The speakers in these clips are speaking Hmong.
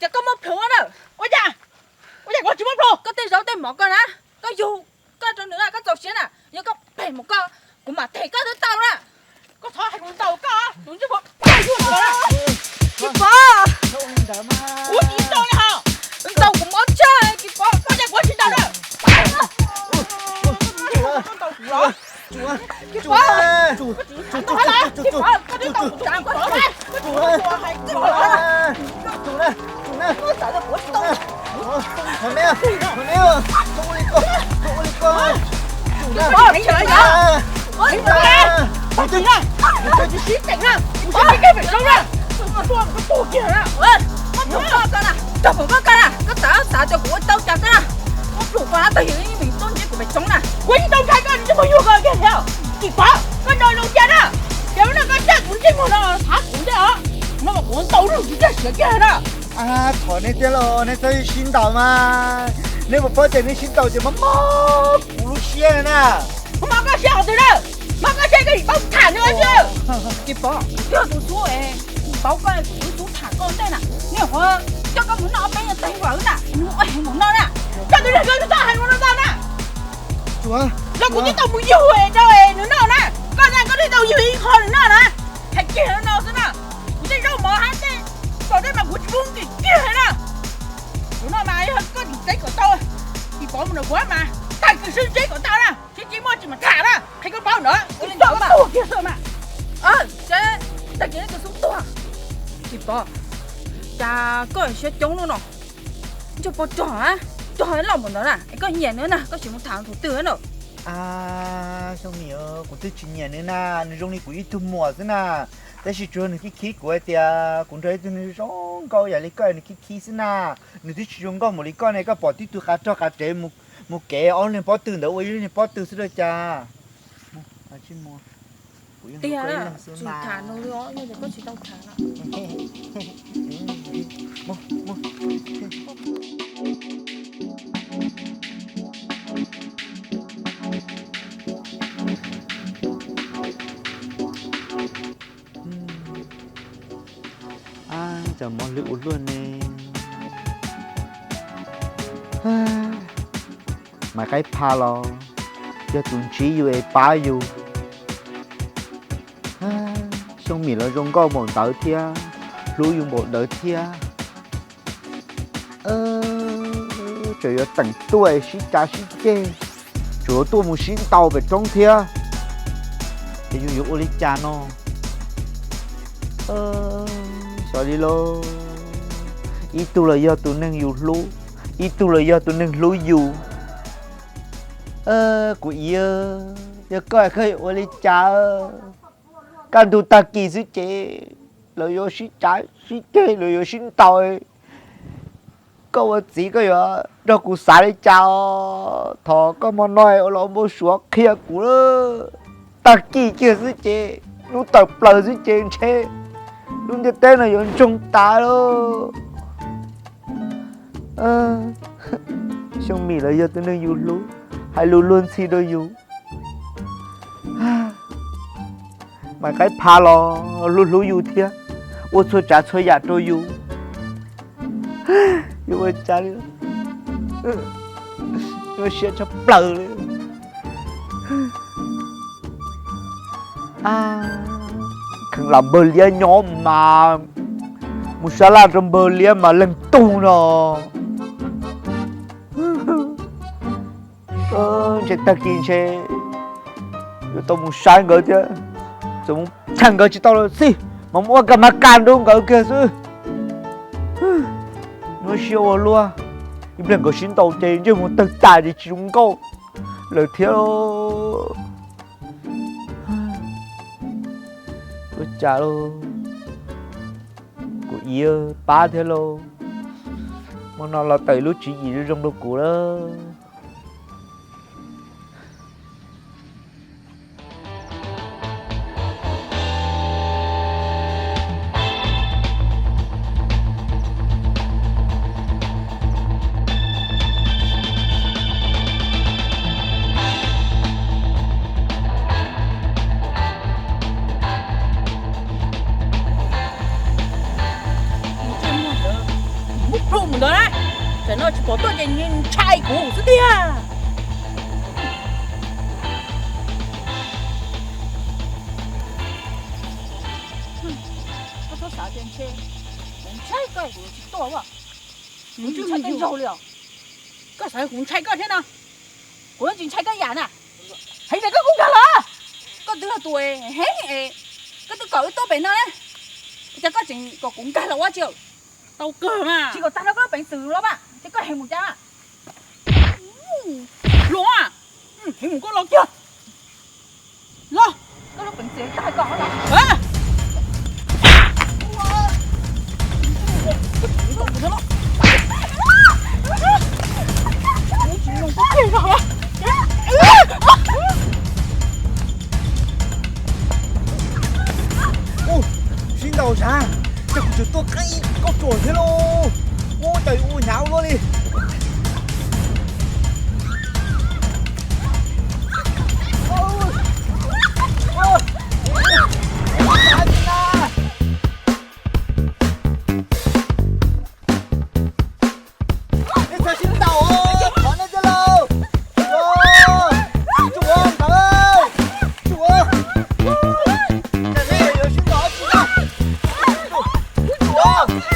Ces koj muab plhus na. Ua cas? Ua cas kuv tsis muab plhus? Koj tej zaub tej mov koj na, koj yug koj rau nws na, koj txaus siab na, yog koj phem mus koj, kuv mam them koj twb tau na. Koj thov hais kuv ntaus koj, tus ntsej muag yug ntawd na. Tsis pom. Kuv tsis ntaus li ho. Ntaus kuv mob tshaj, tsis pom, koj cia kuv tsis ntaus na. Ntaus kuv los? Tsis pom. Tsis pom, koj twb ntaus kuv tsav, koj tsis pom, koj tsis pom. Koj txav kuv tsis tau. Koj sib teem na, kuv sib teem pem roob na. Koj tuag kiag na. Koj tuag koj na, koj txav xav tias kuv ua tau cas koj na. Koj pluam koj na, tag yim vim tuaj ntsib kuv pem roob na. Kuv tsis tau ntshai koj, nws twb muaj yuag koj kiag thiab. Tsis pom, koj nco zoo cia na. Ces no koj coj kuv ntsej muag no thab kuv ntej os. No mas kuv ntaus lub tsis coj siav kiag na. Thov neb thiab los neb txhob sib ntaus mas. Neb puas paub tias neb sib ntaus ces mob mob kuv lub siab na. Mob koj siab qhov twg na? Mob koj siab koj tsis paub tham nws xwb. Tsis pom, yog tus tub es paub koj, tus tub tham koj ntej na, nws qhuav coj koj mus noj ob peb nyuag teev vawm na, nws ua heev mus no na. Koj tus neeg koj txhob hais mus no ntag na. Los kuv twb tau mus yug rau nws noj na, koj na koj twb tau yug ib qho nws noj na. Hais kiag no xwb na, kuv tej zaub mov hab tej, tej mas kuv tsis pub nkim kiag na. Tus no mas yog koj tsis txeeb kom tau, tsis pom mus nram kuv mas tag kis sib txeeb kom tau na, sib tsis muaj tsis mas tham na, qhia koj paub ntawd, koj tuag kiag xwb mas. Seb, tag kis neb tus xub tuag, tsis pom, cas koj siab coob lub no. Ntsej pog rog, rog loj npaum ntawd na, es koj nyiam nws na, koj tsis mus tham thaum twg na. Xyoo Mim, kuv twb tsis nyiam nws na, nws zoo li kuv ib tug muam xwb na. Tab sis tsuas nws khib khib kuv hais tias kuv nrog ib tug neeg zoo nkauj yam li koj nws khib khib xwb na. Nws twb tsis zoo nkauj npaum li koj ne, koj pom tib tug qav rog qav tsev mus kev ob leeg pob tw ntawd ua ib leeg pob tw xwb rau cas. Tiag na, tsis tham nws li os, yog tias koj tsis tau tham na. Cas mob hlwb ua luaj ne. Maiv Qaib Pha los yog tus ntsib yus es pab yus. Xyoo Mim los zoo nkauj npaum ntawd thiab, hlub yus npaum ntawd thiab. Tseem yuav teem tuaj es sib cav sib ceg, tseem yuav tuaj mus sib ntaus pem roob thiab. Es yus yuav ua li cas no? Xyov li lauj. Ib tug los yog tus neeg yus hlub, ib tug los yog tus neeg hlub yus. Kuv iab, yog koj koj yuav ua li cas? Kaj ntug tag kis xwb ces lawv yuav sib cav sib ceg, lawv yuav sib ntaus. Koj ua txiv koj yuav nrog kuv xav li cas os? Thov koj hmo no ua los npau suav qhia kuv. Tag kis kiag xwb ces, hnub tawm plaws xwb ces ntshe lub ntiaj teb no yuav ntsoog tas lauj. Xyoo Mim los yog tus neeg yus hlub, hais lus luag ntxhi rau yus. Maiv Qaib Pha los hlub hlub yus thiab, ua txhua tsav txhua yam rau yus. Yus ua cas li, nyuaj siab tshaj plaws li. Kheev lam npawg liab nyob mas, mus sab laj rau npawg liab mas leeg tug no. Ntshe tag kis ntshe yuav tau mus saib nkawd thiab, txawm mus cheem nkawd tsis tau los xij, mas mus ua kas mas kas rau nkawd kiag xwb. Nyuaj siab ua luaj, ib pliag nkawd sib ntaus ces ntsej muag tawg tas ces tsis zoo nkauj lawm thiab. Ua cas lauj, kuv iab pab thiab lauj, hmo no los tawm lub tswv yim zoo zoo rau kuv lawm. Ntsej muag ntawd, No tsis pom tuaj ces ntshai kuv xwb tiag. Koj txhob xav tias ntshe kuv ntshai koj kuv tsis tuaj as. Kuv tsis ntshai koj zaug li os. Koj xav kuv ntshai koj thiab no? Kuv tsis ntshai koj yam na. Heev tias koj kuv nkag los, koj twb yog tus heev es koj twb kom wb tuaj pem no na. Cas koj tseem kom kuv nkag los ua tsi? Tau kawg mas. Tsis kom tag nrho koj peev xwm los mas ces koj heev mus cas mas. Los, heev mus koj los kiag. Los, koj lub peev xwm tag koj los. Sib ntaus sav, ces kuv tseem tuaj qeeb koj ruam thiab lauj. Ua cas yuav ua hnyav ua luaj li. Nej txhob sib ntaus, thov nej tij laug. Tsuas, ntawd, tsuas, cas nej yuav sib ntaus dab tsi na? Tsuas, tsuas, tsuas, tsuas.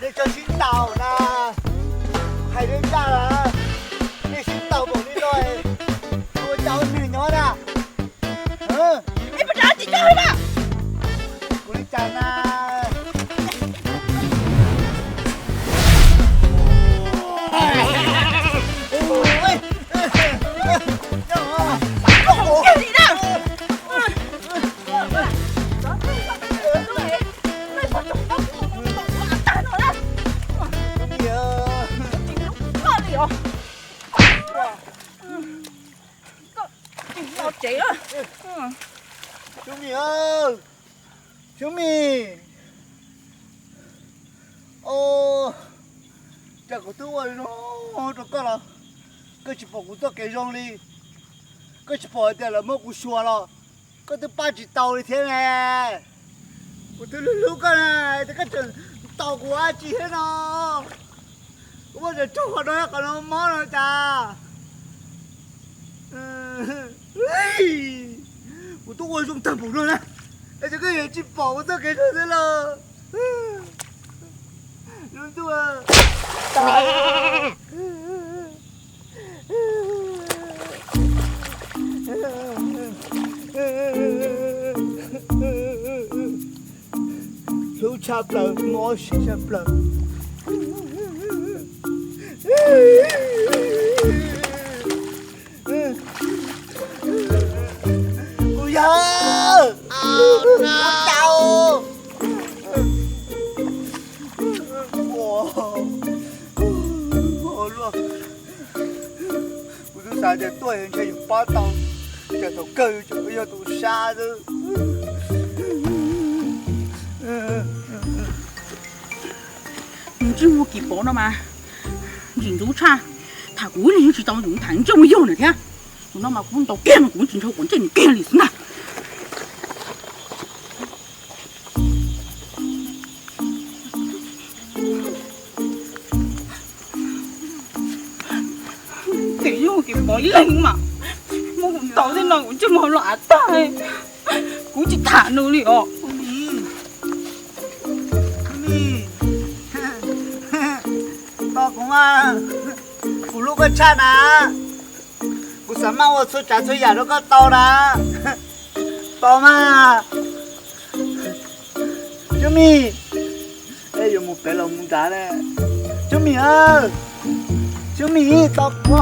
Nej txhob sib ntaus na, hais li cas lawm, nej sib ntaus npaum li no, ua cas ua nws nyob na? Kuv li cas na? Xyoob Mim, Xyoob Mim, cas kuv twb ua zoo rau koj los koj tsis pom kuv txoj kev zoo li? Koj tsis pom hais tias lawv muab kuv xyuas los koj twb pab tsis tau li thiab ne? Kuv twb hlub hlub koj na, tias koj tseem ntaus kuv dab tsi thiab no? Kuv muab cov raug qhov no qhov no mob no cas? Kuv twb ua zoo tag npaum no na, es koj yuav tsis pom kuv txoj kev zoo xwb los? Lub ntuj, hlub tshaj plaws, mob siab tshaj plaws. Kuv yawg, kuv tau, kuv twb xav tias tuaj ntshe yus pab tau, cas thaum kawg yus tseem yog tus sab xwb. Ntsej muag Kim Pov no mas ntxim ntxub tshaj, tham kuv ib leeg tsis tau, tham ntsej muag yog na thiab. Tus no mas kuv ntaus kiag mas kuv tsis ntshaw quav ntsej nws kiag li xwb ntag. Tseem yog Kim Pov ib leeg mas muab kuv ntaus tej no kuv ntsej muag los av tag, kuv tsis tham nws li os. Tos kuv mas, kuv hlub koj tshaj na, kuv xav maj ua txhua tsav txhua yam rau koj tau na. Tos mas, Xyoob Mim, yuav mus pem los mus nrad na. Xyoob Mim, Xyoob Mim, tos kuv.